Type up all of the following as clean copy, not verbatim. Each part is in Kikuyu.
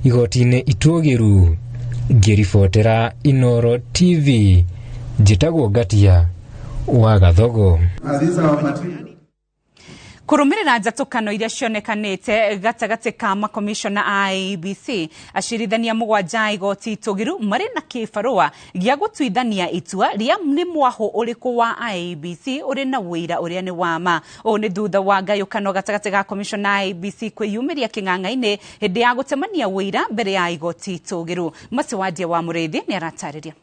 Igoti-inĩ itũgĩru. Ngĩribotera Inooro TV, njĩtagwo Ngatia wa Gathogo. Kũrũmĩrĩra njatũkano iria cionekanĩte gatagatĩ ka makomishona a IEBC, acirithania mũgwanja a igoti itũgĩru marĩ na kĩbarũa gĩa gũtuithania itua rĩa nĩ mwahũ ũrĩkũ wa IEBC ũrĩ na ũira ũrĩa nĩ wa ma. Ũũ nĩ thutha wa ngayũkano gatagatĩ ga komishona a IEBC kwĩyumĩria kĩng'ang'a-inĩ hĩndĩ ya gũtemania ũira mbere ya igoti itũgĩru. Masiwandia wa Mũrĩithi nĩ aratarĩria.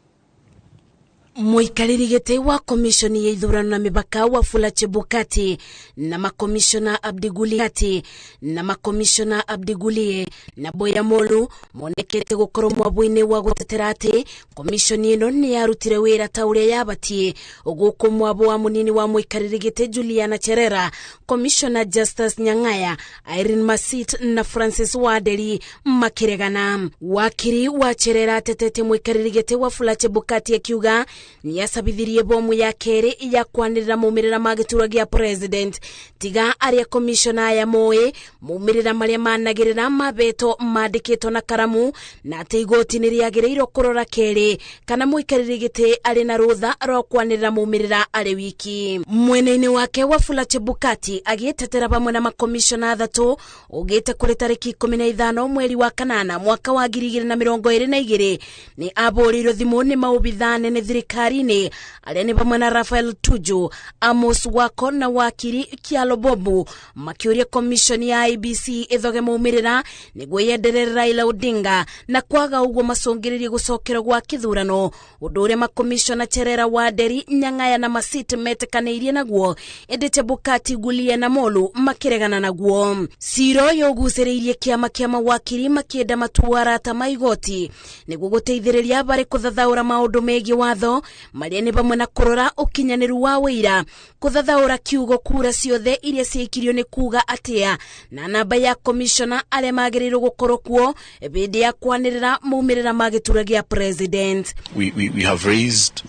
Mũikarĩri gĩtĩ wa komishoni ya ithurano na mĩbaka Wafula Chebukati na makomishona Abdi na makomishona Abdi Gulie na Boya Molu monekete gũkorwo mwabũ-inĩ wa gũtetera atĩ komishoni ĩno nĩ yarutire wĩra ta ũrĩa yabatiĩ. Gũkũ mwabũ wa mũnini wa mũikarĩri gĩtĩ Juliana Cherera, komishona Justus Nyang'aya, Irene Masit na Francis Waderi makĩregana. Wakiri wa Cherera atetete mũikarĩri gĩtĩ Wafula Chebukati akiuga nĩacabithirie bomu ya kerĩ ya kwanĩrĩra maumĩrĩra ma gĩturwa gĩa president, tiga arĩa komishona aya moĩ maumĩrĩra marĩa managĩrĩra mabeto mandĩkĩtwo na karamu, na atĩ igoti nĩ rĩagĩrĩirwo kũrora kerĩ kana mũikarĩri gĩtĩ arĩ na rũtha rwa kwanĩrĩra maumĩrĩra arĩ wiki. Mwena-inĩ wake Wafula Chebukati agĩtetera hamwe na makomishona athatũ ugĩte kũrĩ tarĩki 15 mweri wa kanana mwaka wa 2022 nĩ abũrĩirwo thimũ nĩ maobithaa nene thirikari-inĩ arĩa nĩ hamwe na Rafael Tuju, Amos Wako na wakiri Kialo Bobu makĩũria komishoni ya IEBC ĩthoge maumĩrĩra nĩguo yenderere Raila Odinga na kwaga ũguo macũngĩrĩrie gũcokerwo gwa kĩthurano, ũndũ ũrĩa makomishona Cherera, Waderi, Nyang'aya na Masit metĩkanĩirie naguo, ĩndĩ Chebukati, Gulia na Molu makĩregana naguo. Cira ũyũ ũgucĩrĩirie kĩama kĩa mawakiri makĩenda matua arata ma igoti nĩguo gũteithĩrĩria barĩ kũthathaũra maũndũ megiĩ watho marĩa nĩ hamwe na kũrora ũkinyanĩru wa wĩira, kũthathaũra kiugo kura ciothe iria ciaikirio nĩ kuga atĩa, na namba ya komishona arĩa magĩrĩirwo gũkorwo kuo hĩndĩ ya kwanĩrĩra maumĩrĩra ma gĩturwa gĩa president. We have raised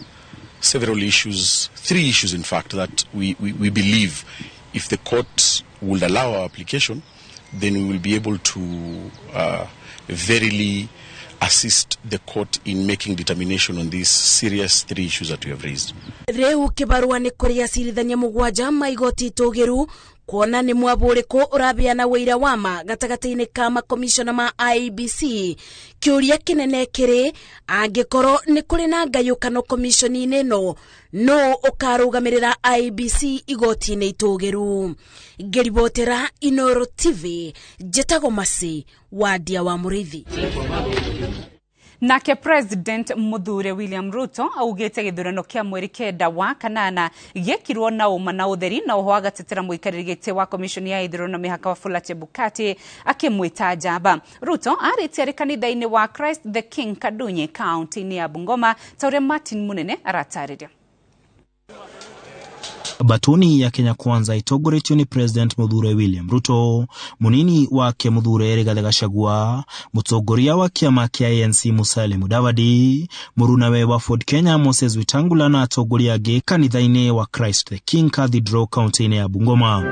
several issues, three issues in fact, that we believe if the court would allow our application, then we will be able to verily assist the court in making determination on these serious three issues that we have raised. Rĩu kĩbarũa nĩ kũrĩ acirithania mũgwanja ma igoti itũgĩru kuona nĩ mwabũ ũrĩkũ ũrabeana wĩira wa ma gatagatĩ-inĩ ka makomishona ma IEBC. Kĩũria kĩnene kĩrĩ angĩkorwo nĩ kũrĩ na ngayũkano komishoni-inĩ ĩno, nũ ũkarũgamĩrĩra IEBC igoti-inĩ itũgĩru? Ngĩribotera Inooro TV, njĩtagwo Masi Wandia wa Mũrĩithi. Nake President Muthure William Ruto augĩte gĩthurano kĩa mweri 9 wa kanana gĩekirwo na ũma na ũtheri, na oho agatetera mũikarĩri gĩtĩ wa komishoni ya ithurano na mĩhaka Wafula Chebukati akĩmwĩta njamba. Ruto arĩtie arĩ kanitha-inĩ wa Christ the King Kadunye kaunti-inĩ ya Bungoma, ta ũrĩa Martin Munene aratarĩria. Batuni ya Kenya Kwanza itongoretio ni President Muthure William Ruto, munini wake Muthure Rigathi Gachagua, mutongoria wa kiama kia ANC Musalia Mudavadi, murunawe wa Ford Kenya Moses Wetangula na atongoria angĩ kanitha-inĩ wa Christ the King Cathedral kaunti-inĩ ya Bungoma.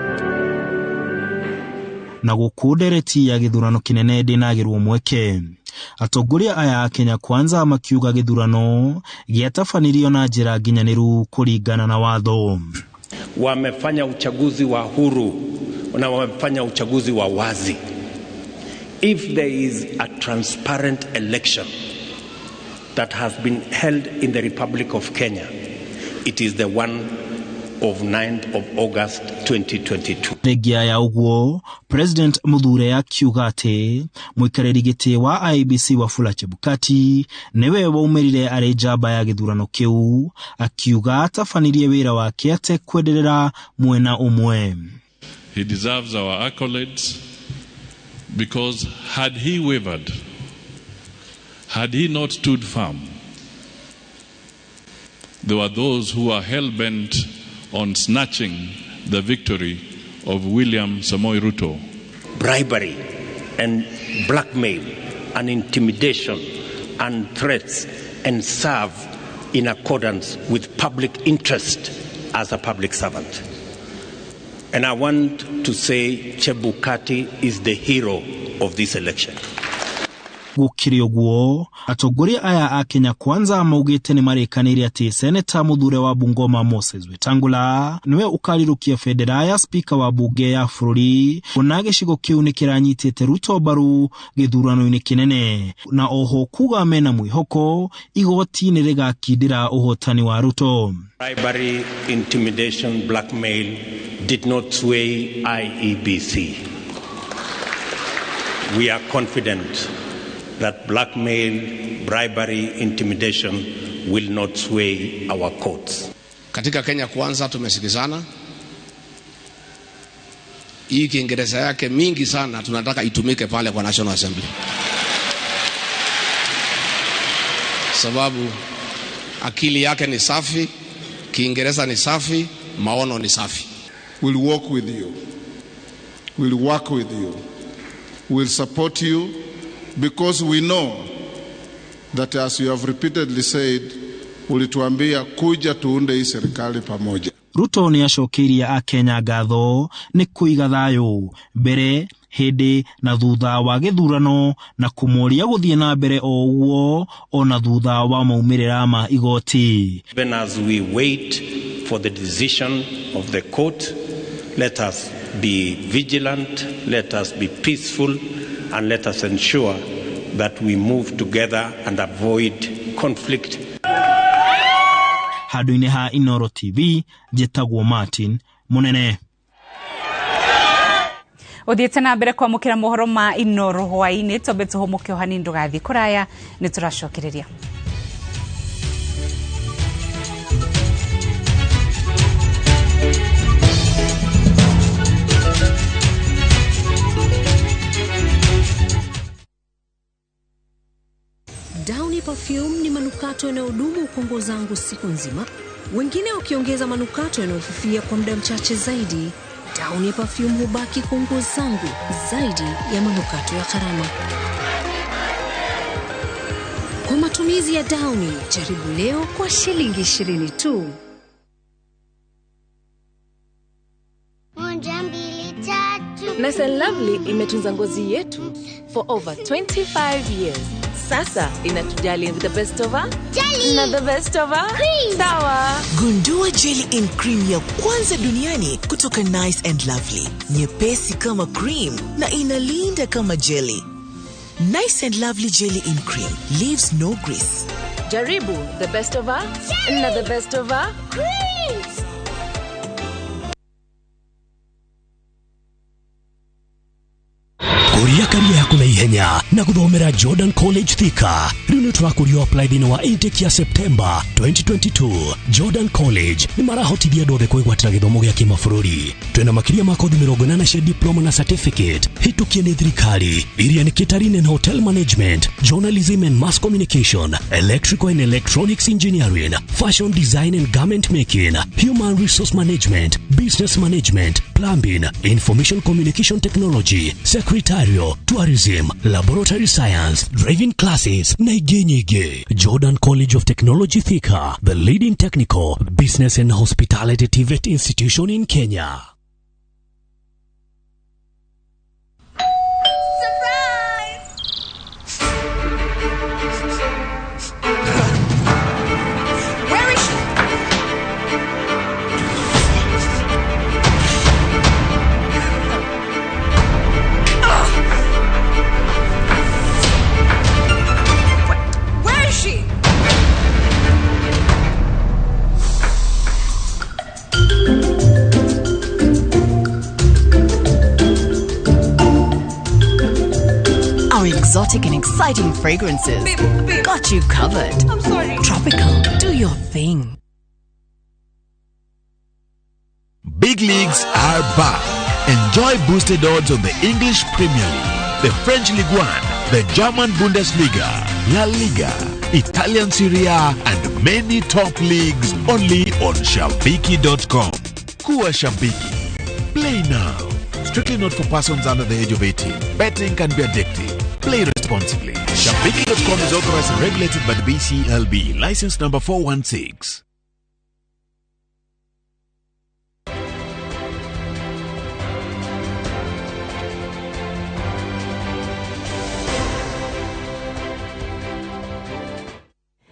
Na gũkũ ndereti ya gĩthurano kĩnene ndĩnagĩrwo mweke. Atongoria aya a Kenya Kwanza makiuga gĩthurano gĩatabanirio na njĩra nginyanĩru kũringana na watho. Wamefanya uchaguzi wa huru na wamefanya uchaguzi wa wazi. If there is a transparent election that has been held in the Republic of Kenya, it is the one of 9th of August 2022. Thengia ya ũguo, President Muthure akiuga atĩ mũikarĩri gĩtĩ wa IEBC Wafula Chebukati nĩwe waumĩrire arĩ njamba ya gĩthurano kĩu, akiuga atabanirie wĩra wake atekwenderera mwena ũmwe. He deserves our accolades because had he wavered, had he not stood firm, there were those who were hell-bent on snatching the victory of William Samoei Ruto. Bribery and blackmail and intimidation and threats, and serve in accordance with public interest as a public servant. And I want to say Chebukati is the hero of this election. Gũkĩrĩ ũguo, atongoria aya a Kenya Kwanza maugĩte nĩ marĩkanĩire atĩ Seneta mũthure wa Bungoma Moses Wetangula nĩwe ũkarirũkia bendera ya spika wa bunge ya bũrũri, kuona gĩcigo kĩu nĩ kĩranyitĩte Ruto mbaru gĩthurano-inĩ kĩnene, na oho kuga mena mwĩhoko igoti nĩ rĩgakindĩra ũhotani wa Ruto. Bribery, intimidation, blackmail did not sway IEBC. We are confident that blackmail, bribery, intimidation will not sway our courts. Katika Kenya Kwanza tumesikizana. Hii Kiingereza yake mingi sana tunataka itumike pale kwa National Assembly. Sababu akili yake ni safi, Kiingereza ni safi, maono ni safi. We'll work with you. We'll work with you. We'll support you because we know that, as you have repeatedly said, ulituambia kuja tuunde hii serikali pamoja. Ruto nĩ acokeirie akenya ngatho nĩ kũiga thayũ mbere, hĩndĩ na thutha wa gĩthurano, na kũmoria gũthiĩ na mbere o ũguo ona thutha wa maumĩrĩra ma igoti. Even as we wait for the decision of the court, let us be vigilant, let us be peaceful, and let us ensure that we move together and avoid conflict. Handũ-inĩ ha Inooro TV, njĩtagwo Martin Munene. Ũthiĩte na mbere kwamũkĩra mohoro ma Inooro hwaĩ-inĩ, twambe tũhũmũke o hanini ndũgathiĩ kũraya, nĩ tũracokereria. Downy perfume ni manukato yanayodumu kwa nguo zangu siku nzima, wengine wakiongeza manukato yanayofifia kwa muda mchache zaidi. Downy perfume hubaki kwa nguo zangu zaidi ya manukato ya gharama. Kwa matumizi ya Downy, jaribu leo kwa shilingi 20 tu. 1, 2, 3. Nice and Lovely imetunza ngozi yetu for over 25 years. Sasa inatujali with the best of her jelly na the best of her cream. Sawa. Gundua jelly in cream ya kwanza duniani kutoka Nice and Lovely. Nyepesi kama cream na inalinda kama jelly. Nice and Lovely jelly in cream leaves no grease. Jaribu the best of her jelly na the best of her cream. Kuria karia yaku na ihenya na guthomera Jordan College Thika. Riu ni turakurio apply thini wa intake ya September 2022. Jordan College ni marahotithia andũ othe kwĩgwatĩra gĩthomo gĩa kĩmabũrũri. Twĩna makĩria ma kothi 80 cia diploma na certificate hĩtũkie nĩ thirikari, iria nĩ catering and hotel management, journalism and mass communication, electrical and electronics engineering, fashion design and garment making, human resource management, business management, plumbing, information communication technology, secretarial, tourism, laboratory science, driving classes na ingĩ nyingĩ. Jordan College of Technology Thika, the leading technical, business and hospitality TVET institution in Kenya. Surprise! Where is she? Where is she? Our exotic and exciting fragrances got you covered. I'm sorry. Tropical, do your thing. Big leagues are back. Enjoy boosted odds on the English Premier League, the French Ligue 1, the German Bundesliga, La Liga, Italian Serie A, and many top leagues only on Shabiki.com. Kuwa Shabiki. Play now. Strictly not for persons under the age of 18. Betting can be addictive. Play responsibly. Shabiki.com is authorized and regulated by the BCLB. License number 416.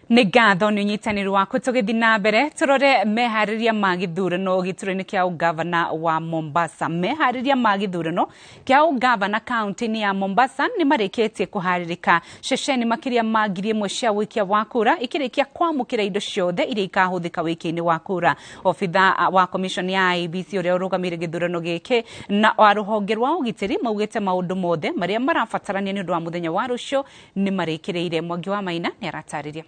Nĩ ngatho nĩ ũnyitanĩri waku. Tũgĩthiĩ na mbere tũrore meharĩria ma gĩthurano gĩturwa-inĩ kĩa ũgavana wa Mombasa. Meharĩria ma gĩthurano kĩa ũgavana kaunti-inĩ ya Mombasa nĩ marĩkĩtie kũharĩrĩka. Ceceni makĩria ma 1,000 cia ũikia wa kura ikĩrĩkia kwamũkĩra indo ciothe iria ikahũthĩka wĩkia-inĩ wa kura. Obitha wa commission ya IEBC ũrĩa ũrũgamĩrĩire gĩthurano gĩkĩ na wa rũhonge rwa ũgitĩri maugĩte maũndũ mothe marĩa marabatarania nĩ ũndũ wa mũthenya wa rũciũ nĩ marĩkĩrĩire. Mwangi wa Maina nĩ aratarĩria.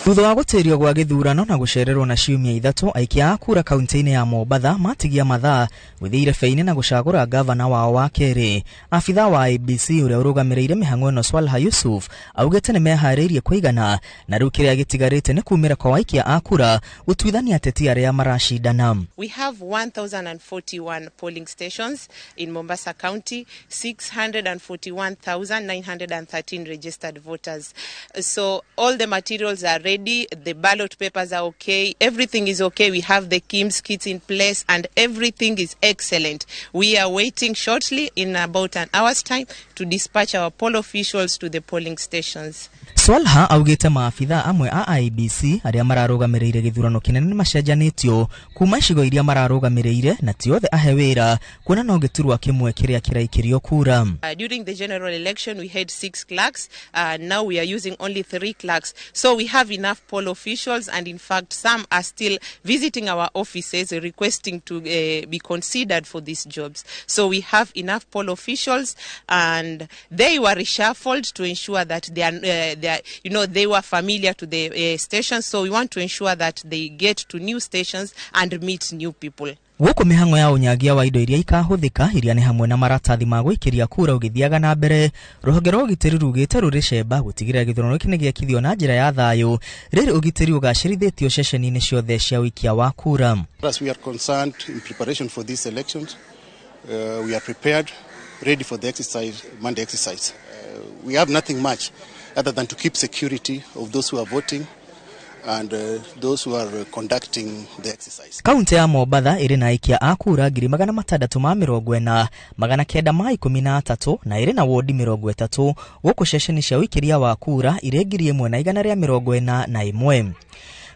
Thutha wa gũtĩrio gwa gĩthurano na gũcererwo na ciumia 3, aikia a kura kaunti-inĩ ya Mombatha matigia mathaa gũthiĩ irebe-inĩ na gũcagũra gavana wao wa kerĩ. Abitha wa IEBC ũrĩa ũrũgamĩrĩire mĩhang'o ĩno Swalha Yusuf augĩte nĩ meharĩirie kũigana na rĩu kĩrĩa gĩtigarĩte nĩ kumĩra kwa aikia a kura gũtuithania ateti arĩa maracindana. We have 1,041 polling stations in Mombasa County, 641,913 registered voters. So all the materials are ready, the ballot papers are okay, everything is okay. We have the KIMS kits in place and everything is excellent. We are waiting shortly in about an hour's time to dispatch our poll officials to the polling stations. Swalha augĩte maabitha amwe a IEBC arĩa mararũgamĩrĩire gĩthurano kĩnene nĩ macenjanĩtio kuma icigo iria mararũgamĩrĩire na ti othe ahe wĩra kuona no gĩturwa kĩmwe kĩrĩa kĩraikĩrio kura. During the general election we had 6 clerks. Now we are using only 3 clerks. So we have enough poll officials, and in fact some are still visiting our offices requesting to be considered for these jobs. So we have enough poll officials, and they were reshuffled to ensure that they are they were familiar to the stations. So we want to ensure that they get to new stations and meet new people. Gũkũ mĩhang'o ya ũnyagia wa indo iria ikahũthĩka iria nĩ hamwe na maratathi ma gũikĩria kura ũgĩthiaga na mbere, rũhonge rwa ũgitĩri rugĩte rũrĩ cemba gũtigĩrĩra gĩthurano gĩkĩ nĩ gĩekithio na njĩra ya thayũ rĩrĩ ũgitĩri ũgacĩrithĩtio ceceni-inĩ ciothe cia ũikia wa kura. As we are concerned in preparation for these elections, we are prepared, ready for the exercise, Monday exercise. We have nothing much other than to keep security of those who are voting and those who are conducting the exercise. Kaunti ya Mombatha ĩrĩ na aikia a kura 640,913 na ĩrĩ na wodi 30 gũkũ ceceni cia ũikĩria wa kura irĩ 1,141.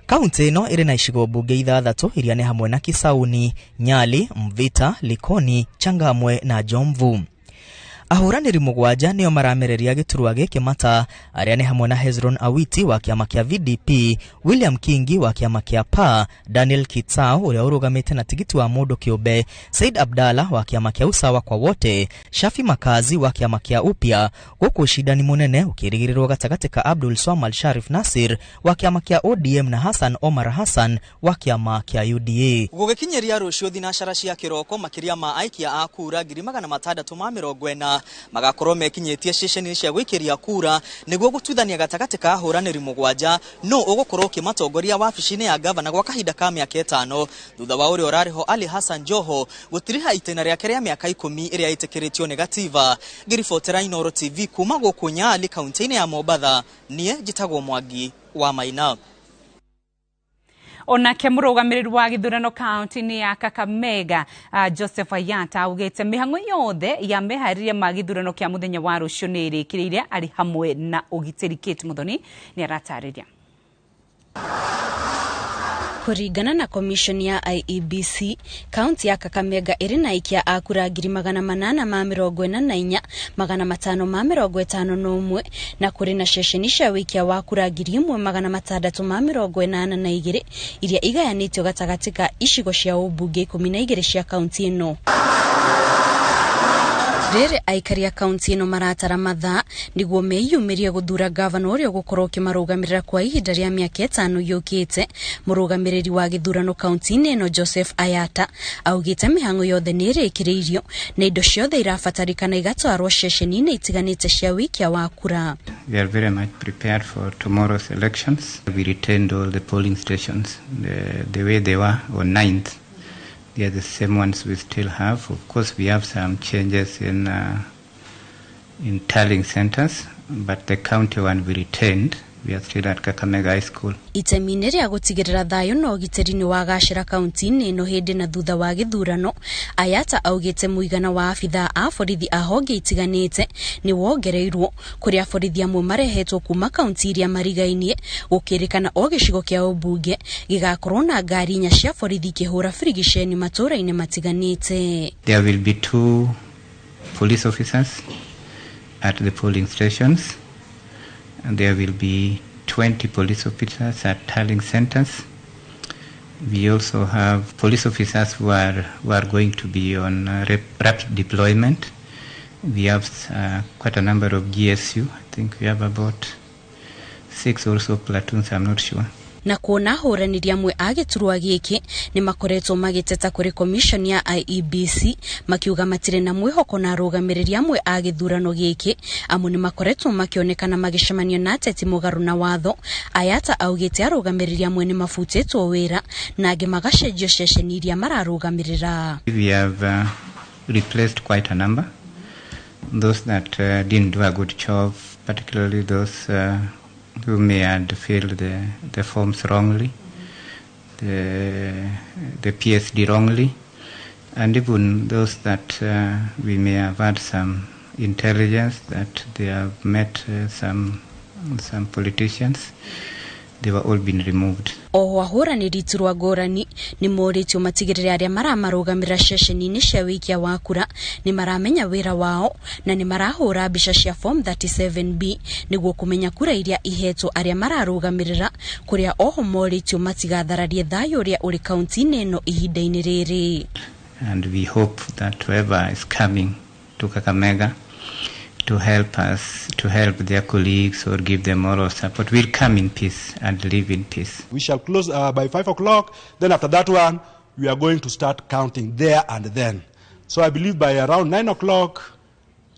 Kaunti ĩno ĩrĩ na icigo mbunge 6 iria nĩ hamwe na Kisauni, Nyali, Mvita, Likoni, Changamwe na Jomvu. Ahũranĩri 7 nĩo maramereria gĩturwa gĩkĩ mata arĩa nĩ hamwe na Hezron Awiti wa kĩama kĩa VDP, William Kingi wa kĩama kĩa PA, Daniel Kitsao ũrĩa ũrũgamĩte na tigiti wa mũndũ kĩũmbe, Said Abdalla wa kĩama kĩa Usawa kwa Wote, Shafi Makazi wa kĩama kĩa Upya, gũkũ ũcindani mũnene ũkĩrĩgĩrĩrwo gatagatĩ ka Abdul Swamal Sharif Nasir wa kĩama kĩa ODM na Hassan Omar Hassan wa kĩama kĩa UDA. Gũgĩkinyĩria rũciũ thinacara cia kĩroko makĩria ma aikia a kura 640 magakorwo mekinyĩtie ceceni cia gwĩkĩria kura nĩguo gũtuithania gatagatĩ ka ahũranĩri 7 no ũgũkorwo ũkĩmatongoria wabici-inĩ ya gavana gwa kahinda ka mĩaka 5 thutha wa ũrĩa ũrarĩho Ali Hassan Joho gũtiriha itĩna rĩake rĩa mĩaka 10 ĩrĩa ĩtĩkĩrĩtio nĩ gatiba. Ngĩribotera Inooro TV kuma gũkũ Nyali kaunti-inĩ ya Mombatha, niĩ njĩtagwo Mwangi wa Maina. Onake mũrũgamĩrĩri wa gĩthurano kaunti-inĩ ya Kakamega Joseph Ayata augĩte mĩhang'o yothe ya meharĩria ma gĩthurano kĩa mũthenya wa rũciũ nĩ ĩrĩkĩrĩire arĩ hamwe na ũgitĩri. Kate Muthoni nĩ aratarĩria. Kũringana na commission ya IEBC, kaunti ya Kakamega ĩrĩ na aikia a kura 844,551 na kũrĩ na ceceni cia ũikia wa kura 1,682 iria igayanĩtio gatagatĩ ka icigo cia ũmbunge 12 cia kaunti ĩno. Rĩrĩ aikari a kaunti ĩno maratara mathaa nĩguo meyumĩrie gũthura gavana ũrĩa ũgũkorwo ũkĩmarũgamĩrĩra kwa ihinda rĩa mĩaka 5 yũkĩte. Mũrũgamĩrĩri wa gĩthurano kaunti-inĩ ĩno Joseph Ayata augĩte mĩhang'o yothe nĩ ĩrĩkĩrĩirio na indo ciothe irabatarĩkana igatwarwo ceceni-inĩ itiganĩte cia ũikia wa kura. We are very much prepared for tomorrow's elections. We retained all the polling stations the way they were on 9th. They are the same ones we still have. Of course, we have some changes in tallying centers, but the county one we retained We are still at Kakamega High School. Itemi-inĩ rĩa gũtigĩrĩra thayũ na ũgitĩri nĩ wagacĩra kaunti-inĩ ĩno hĩndĩ na thutha wa gĩthurano, Ayata augĩte mũigana wa abithaa a borithi a honge itiganĩte nĩ wongereirwo, kũrĩa borithi amwe marehetwo kuma kaunti iria marigainie, gũkĩrĩkana o gĩcigo kĩa ũmbunge gĩgakorwo na ngari inya cia borithi ikĩhũra birigiceni matũũra-inĩ matiganĩte. There will be 2 police officers at the polling stations, and there will be 20 police officers at tallying centers. We also have police officers who are going to be on rapid deployment. We have quite a number of GSU. I think we have about 6 also platoons, I'm not sure. Na kuona ahũranĩri amwe a gĩturwa gĩkĩ nĩ makoretwo magĩteta kũrĩ commission ya IEBC makiuga matirĩ na mwĩhoko na arũgamĩrĩri amwe a gĩthurano gĩkĩ, amu nĩ makoretwo makĩonekana magĩcemania na ateti mũgarũ na watho. Ayata augĩte arũgamĩrĩri amwe nĩ mabutĩtwo wĩra na angĩ magacenjio ceceni iria mararũgamĩrĩra. We have replaced quite a number. Those that didn't do a good job, particularly those who may have filled the forms wrongly, the PSD wrongly, and even those that we may have had some intelligence that they have met some politicians, they were all been removed. Oho ahũranĩri iturwa ngũrani nĩ morĩtio matigĩrĩre arĩa maramarũgamĩrĩra ceceni-inĩ cia wĩikia wa kura nĩ maramenya wĩra wao na nĩ marahũra mbica cia form 37B nĩguo kũmenya kura iria ihetwo arĩa mararũgamĩrĩra, kũrĩa oho morĩtio matigathararie thayũ ũrĩa ũrĩ kaunti-inĩ ĩno ihinda-inĩ rĩrĩ. And we hope that whoever is coming to Kakamega to help us, to help their colleagues or give them moral support, will come in peace and live in peace. We shall close by 5 o'clock. Then after that one, we are going to start counting there and then. So I believe by around 9 o'clock,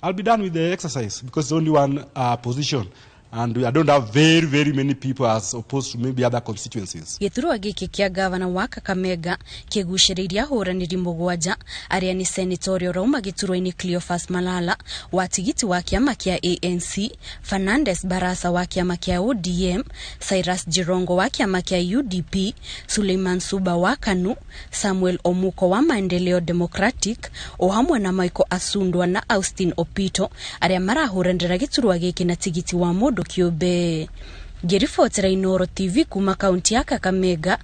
I'll be done with the exercise because it's only one position. And I don't have very, very many people as opposed to maybe other constituencies. Gĩturwa gĩkĩ kĩa gavana wa Kakamega kĩgucĩrĩirie ahũranĩri mũgwanja arĩa nĩ seneta ũrĩa ũrauma gĩturwa-inĩ Cleophas Malala wa tigiti wa kĩama kĩa ANC, Fernandes Barasa wa kĩama kĩa ODM, Cyrus Jirongo wa kĩama kĩa UDP, Suleiman Suba wa KANU, Samuel Omuko wa Maendeleo Democratic o hamwe na Michael Asundwa na Austin Opito arĩa marahũranĩra gĩturwa gĩkĩ na tigiti wa mũndũ kĩũmbe. Ngĩribotera Inooro TV kuma kaunti ya Kakamega,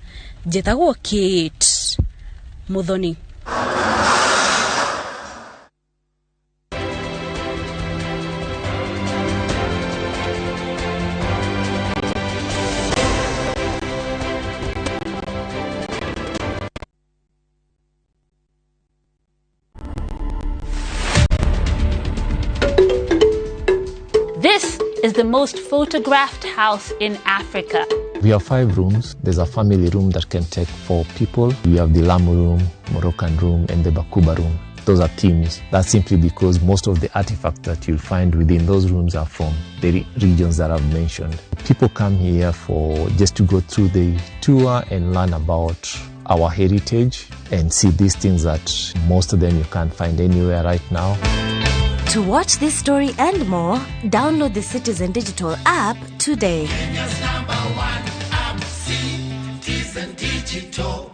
njĩtagwo Kate Muthoni. This is the most photographed house in Africa. We have 5 rooms. There's a family room that can take 4 people. We have the Lamu room, Moroccan room, and the Bakuba room. Those are themes. That's simply because most of the artifacts that you'll find within those rooms are from the regions that I've mentioned. People come here for just to go through the tour and learn about our heritage and see these things that most of them you can't find anywhere right now. To watch this story and more, download the Citizen Digital app today. Kenya's #1 app, Citizen Digital.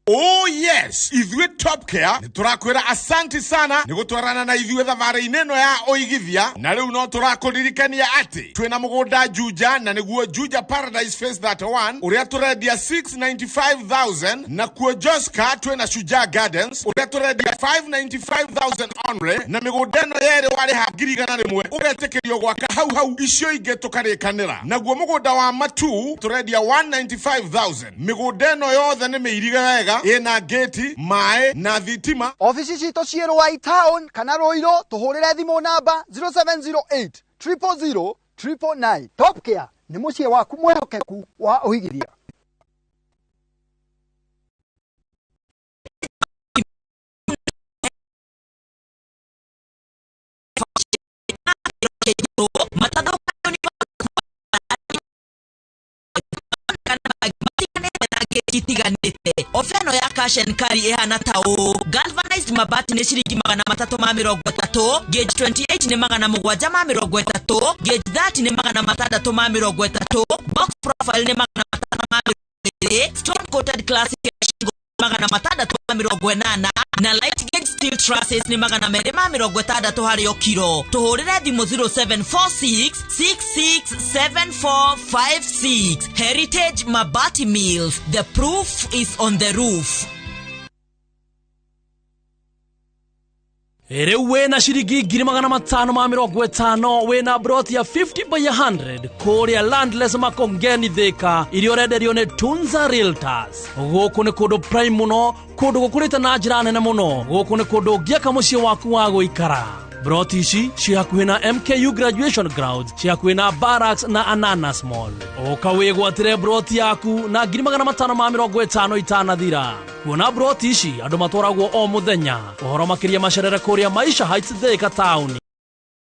Oh yes, ithuĩ Top Care nĩ tũrakwĩra asanti sana nĩ gũtwarana na ithuĩ thabarĩ-inĩ ĩno ya ũigithia, na rĩu no tũrakũririkania atĩ twĩna mũgũnda Juja, na nĩguo Juja Paradise Phase 31 ũrĩa tũrendia 695,000, na kuo Joska twĩna Shujaa Gardens ũrĩa tũrendia 595,000 only, na mĩgũnda ĩno yerĩ warĩha 100,000 ũgetĩkĩrio gwaka hau hau, icio ingĩ tũkarĩkanĩra. Naguo mũgũnda wa Matu tũrendia 195,000. Mĩgũnda ĩno yothe nĩ mĩirige wega, ĩna gate, maĩ na thitima. Ofici citũ ciĩ Ruai Town kana Ruiru, tũhũrĩre thimũ namba 0708 000 999. Top Care nĩ mũciĩ waku mwĩhokeku wa ũigithia. itiganĩte. Ofa ĩno ya cash and carry ĩhana ta ũũ: galvanized mabati nĩ ciringi 330, gauge 28 nĩ 730, gauge 30 nĩ 630, box profile nĩ 520, stone coated classic 680, na light gauge steel trusses nĩ 260 harĩ o kiro. Tũhũrĩre thimũ 0746 667456. Heritage Mabati Mills, the proof is on the roof. Rĩu wĩna ciringi 550,000 wĩna broti ya 50 by 100 kũrĩa Landless Makongeni Thika iria ũrenderio nĩ Tunza Realtors. Gũkũ nĩ kũndũ prime mũno, kũndũ gũkũrĩte na njĩra nene mũno. Gũkũ nĩ kũndũ ũngĩaka mũciĩ waku wa gũikara. Broti ici ciĩ hakuhĩ na MKU Graduation Grounds, ciĩ hakuhĩ na Barracks na Ananas Mall. Ũka wĩgwatĩre broti yaku na 550,000 itanathira. Kuona broti ici andũ matwaragwo o mũthenya. Ũhoro makĩria macerere kũrĩa Maisha Heights Thika town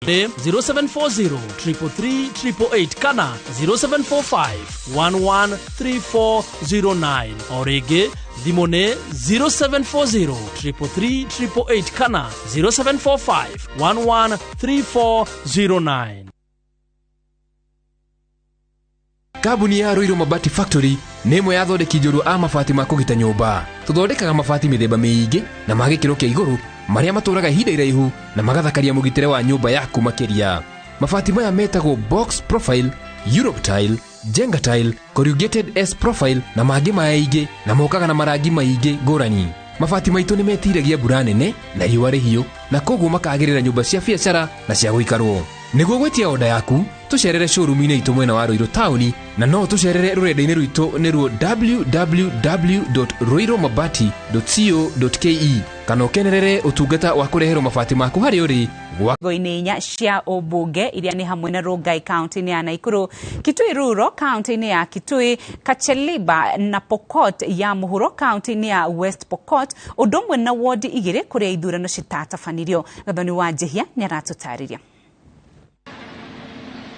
nĩ 0740 333 888 kana 0745 113409. O rĩngĩ thimũ nĩ 0740 333 888 kana 0745 113409. Kambuni ya Ruiru Mabati Factory nĩ ĩmwe ya athondeki njorua a mabati ma kũgita nyũmba. Tũthondekaga mabati mĩthemba mĩingĩ na ma gĩkĩro kĩa igũrũ marĩa matũraga ihinda iraihu na magathakaria mũgitĩre wa nyũmba yaku makĩria. Mabati maya metagwo box profile, Europe tile, Jenga tile, corrugated S profile na mangĩ maingĩ, na mokaga na marangi maingĩ ngũrani. Mabati maitũ nĩ metiragia mbura nene na riũa rĩhiũ, na koguo makagĩrĩra nyũmba cia biacara na cia gũikarwo. Nĩguo gwĩtia oda yaku, tũcerere showroom-inĩ itũ mwena wa Ruiru taũni, na no tũcerere rũrenda-inĩ rwitũ nĩruo www.ruirumabati.co.ke, kana ũkenerere ũtungata wa kũreherwo mabati maku harĩa ũrĩ gwa Icigo-inĩ inya cia ũmbunge iria nĩ hamwe na Rongai kaunti-inĩ ya Nakuru, Kitui Rural kaunti-inĩ ya Kitui, Kacheliba na Pokot ya Mũhuro kaunti-inĩ ya West Pokot, ũndũ ũmwe na wodi igĩrĩ kũrĩa ithurano citatabanĩrio. Gathoni wa Njihia nĩ aratũtarĩria.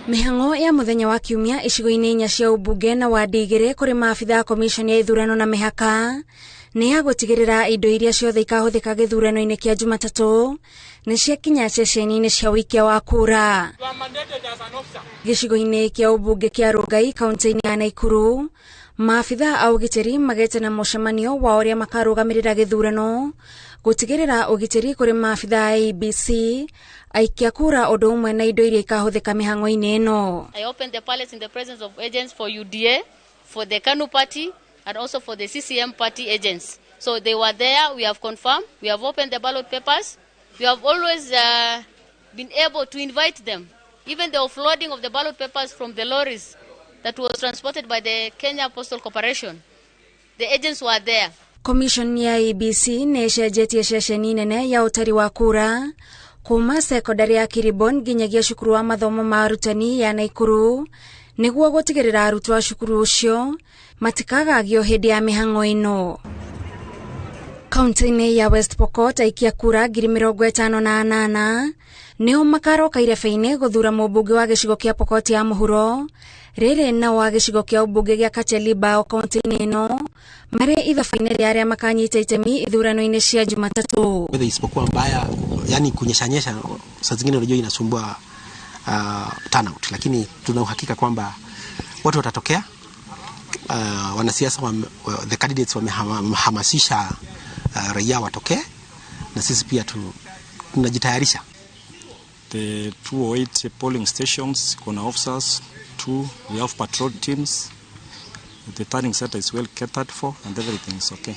Mĩhang'o ya mũthenya wa kiumia icigo-inĩ inya cia ũmbunge na wadi igĩrĩ kũrĩ maabitha a komishoni ya ithurano na mĩhaka nĩ ya gũtigĩrĩra indo iria ciothe ikahũthĩka gĩthurano-inĩ kĩa Jumatatũ nĩ ciakinya ceceni-inĩ cia ũikia wa kura. Gĩcigo-inĩ kĩa ũmbunge kĩa Rongai kaunti-inĩ ya Nakuru, maabitha a ũgitĩri magĩte na mũcemanio wa ũrĩa makarũgamĩrĩra gĩthurano gũtigĩrĩra ũgitĩri kũrĩ maabitha a IEBC, aikia kura ũndũ ũmwe na indo iria ikahũthĩka mĩhang'o-inĩ ĩno. I opened the pallets in the presence of agents for UDA, for the KANU party, and also for the CCM party agents. So they were there, we have confirmed, we have opened the ballot papers. We have always been able to invite them. Even the offloading of the ballot papers from the lorries that was transported by the Kenya Postal Corporation, the agents were there. Commission ya IEBC nĩ ĩcenjetie ceceni nene ya ũtari wa kura kuma sekondari ya Kiribon nginyagia cukuru wa mathomo ma arutani ya Nakuru nĩguo gũtigĩrĩra arutwo a cukuru ũcio matikagagio hĩndĩ ya mĩhang'o ĩno. Kaunti-inĩ ya West Pokot aikia kura 58,000 nĩo makaroka irebe-inĩ gũthura mũmbunge wa gĩcigo kĩa Pokot ya Mũhuro, rĩrĩ nao wa gĩcigo kĩa ũmbunge gĩa Kacheliba o kaunti-inĩ ĩno marĩ ithabu-inĩ rĩa arĩa makanyita itemi ithurano-inĩ cia Jumatatũ. Weather isipokuwa mbaya, yani kunyeshanyesha saa zingine unajua inasumbua turnout, lakini tuna uhakika kwamba watu watatokea. Wanasiasa the candidates wamehamasisha raia watokee, na sisi pia tunajitayarisha. The 208 polling stations kuna officers 2, we have patrol teams. The turning center is well catered for and everything is okay.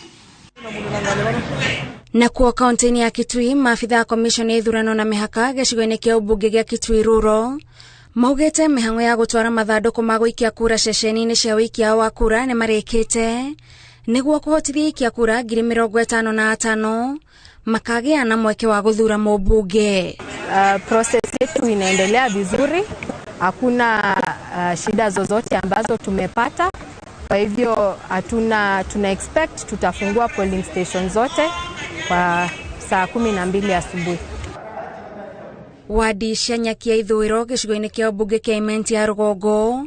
Na kuo kaunti-inĩ ya Kitui, maabitha a komishoni ya ithurano na mĩhaka gĩcigo-inĩ kĩa ũmbunge gĩa Kitui Rural maugĩte mĩhang'o ya gũtwara mathandũkũ ma gũikia kura ceceni-inĩ cia ũikia wa kura nĩ marĩkĩte nĩguo kũhotithia aikia kura 55,000 makagĩa na mweke wa gũthura mũmbunge. Process yetu inaendelea vizuri, hakuna shida zozote ambazo tumepata. Kwa hivyo tuna expect tutafungua polling station zote kwa saa 12 asubuhi. Wadi cia Nyakia ithũĩro gĩcigo-inĩ kĩa ũmbunge kĩa Imenti ya rũgongo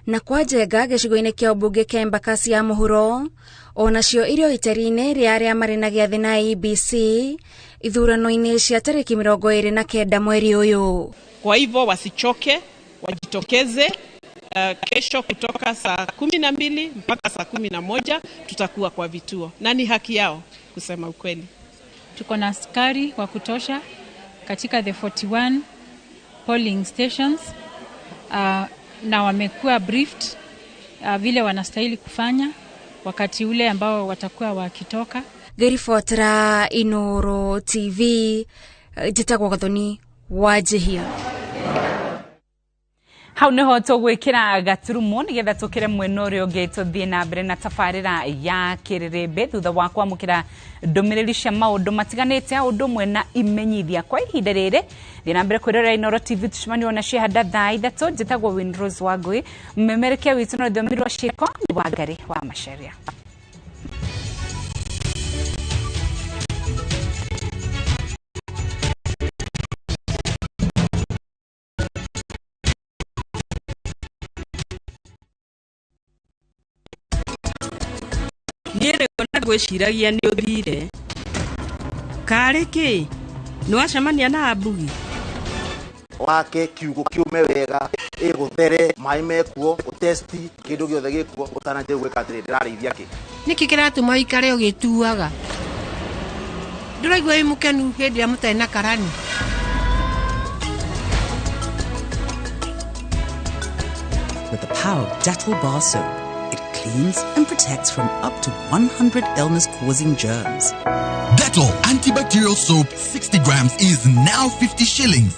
na kwa Njenga gĩcigo-inĩ kĩa ũmbunge kĩa Embakasi ya mũhuro Onacio irio iteri-inĩ rĩa arĩa marĩ na gĩathĩ na IEBC ithurano-inĩ cia tarĩki 29 mweri ũyũ. Kwa hivyo wasichoke, wajitokeze kesho kutoka saa 12 mpaka saa 11 tutakuwa kwa vituo, na ni haki yao kusema ukweli. Tuko na askari wa kutosha katika the 41 polling stations, na wamekuwa briefed vile wanastahili kufanya wakati ule ambao watakuwa wakitoka. Ngĩribotera Inooro TV, njĩtagwo Gathoni Wanjihia. Hau niho tũgwĩkĩra gaturumo nĩgetha tũkĩre mwena ũrĩa ũngĩ tũthiĩ na mbere na tabarĩra ya kĩrĩrĩmbĩ thutha wa kwamũkĩra ndũmĩrĩri cia maũndũ matiganĩte ũndũ ũmwe na imenyithia. Kwa ihinda rĩrĩ thiĩ na mbere kwĩrorera Inooro TV, tũcemanie na Ciehanda thaa 3. Njĩtagwo Winrose Wangui, mũmemerekia witũ na rũthiomi rwa ciĩko nĩ Wangari wa Macharia. Niĩ rĩu na ngwĩciragia nĩ ũthire. Karĩ kĩ? Nĩ wacemania na Abugi? Wake kiugo kiume wega, ĩgũthere, maĩ mekuo, ũtesti, kĩndũ gĩothe gĩkuo, ũtananjia gwĩka atĩrĩ, ndĩrarĩithia kĩ. Nĩkĩ kĩratũma ũikare ũgĩtuaga? Ndũraigua wĩ mũkenu hĩndĩ ĩrĩa mũtarĩ na karani? With the power of Dettol bar soap, it cleans and protects from up to 100 illness-causing germs. Dettol antibacterial soap 60 grams is now 50 shillings.